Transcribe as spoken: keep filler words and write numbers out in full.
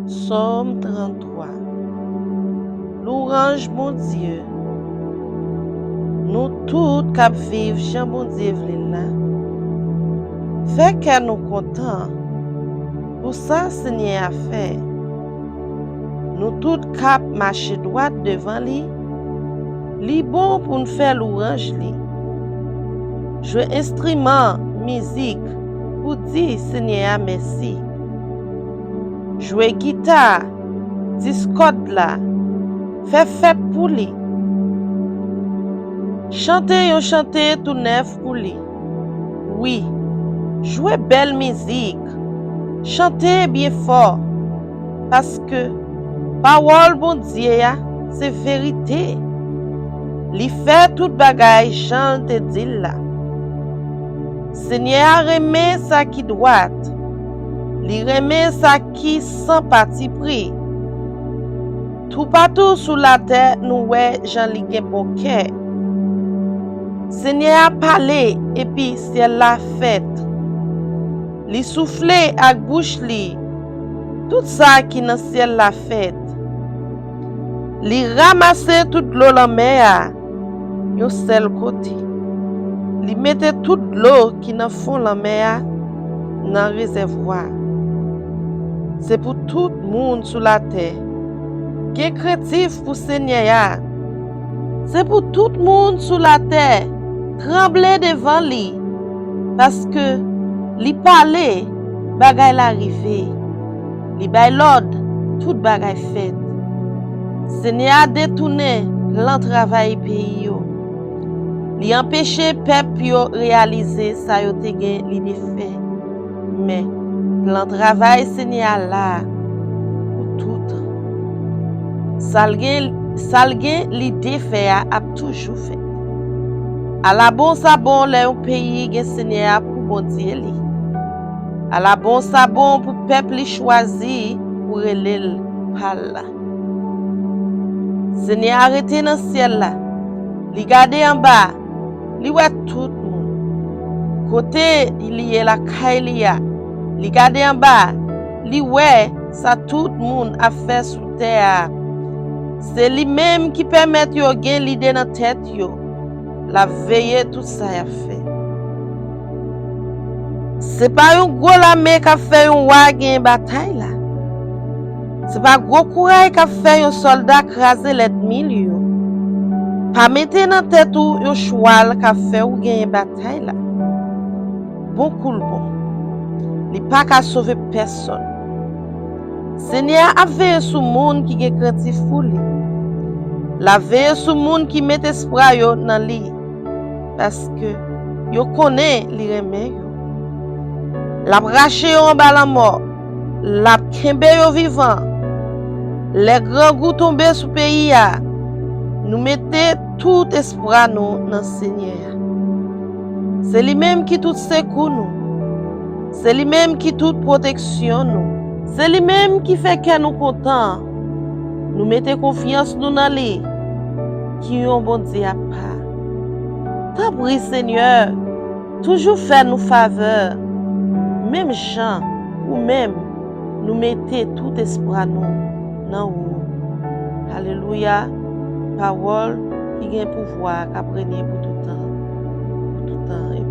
Sòm tranntwa. Louwanj Bondye. Nou tout k ap viv jan Bondye vle l la, fè kè nou kontan pou sa Senyè a fè. Nou tout k ap mache dwat devan li, li bon pou n fè louwanj li. Jwe enstriman mizik pou di Senyè a mèsi. Jwe gita, dis kòd la, fè fèt pou li. Chante yon chante tou nèf pou li. Wi, jwe bèl mizik, chante byen fò, paske pawòl Bondye a se verite. Li fè tout bagay jan l te di l la. Senyè a renmen sa ki dwat, li renmen sa ki san patipri. Toupatou sou latè nou wè jan li gen bon kè. Senyè a pale epi syèl la fèt. Li soufle ak bouch li, tout sa ki nan syèl la fèt. Li ranmase tout dlo lanmè a yon sèl kote. Li mete tout dlo ki nan fon lanmè a nan rezèvwa. Se pou tout moun sou latè gen krentif pou Senyè a. Se pou tout moun sou latè tranble devan li, paske li pale, bagay la rive. Li bay lòd, tout bagay fèt. Senyè a detounen plan travay peyi yo. Li anpeche pèp yo reyalize sa yo te gen lide fè. Men, plan travay Senyè a la pou toutan. Sa l gen, sa l gen lide fè a ap toujou fèt. Ala bon sa bon lè yon peyi gen Senyè a pou Bondye li. Ala bon sa bon pou pèp li chwazi pou rele l pa l la. Senyè a rete nan syèl la. Li gade anba, li wè tout moun. Kote li ye lakay li a, li gade anba, li wè sa tout moun ap fè sou tè a. Se li menm ki pèmèt yo gen lide nan tèt yo. L ap veye tout sa y ap fè. Se pa yon gwo lame k ap fè yon wa genyen batay la. Se pa gwo kouray k ap fè yon sòlda kraze lènmi l yo. Pa mete nan tèt ou yon chwal k ap fè w genyen batay la. Bon kou l bon. Li pa ka sove pèsonn. Senyè a ap veye sou moun ki gen krentif pou li. L ap veye sou moun ki met espwa yo nan li, paske yo konnen li renmen yo. L ap rache yo anba lanmò, l ap kenbe yo vivan. Lè grangou tonbe sou peyi a, nou mete tout espwa nou nan Senyè a. Se li menm ki tout sekou nou. Se li menm ki tout pwoteksyon nou. Se li menm ki fè kè nou kontan. Nou mete konfyans nou nan li, ki yon Bondye apa. Tanpri, Senyè, toujou fè nou favè, menm jan ou menm nou mete tout espwa nou nan ou. Alelouya, pawòl ki gen pouvwa k ap renye pou toutan, pou toutan e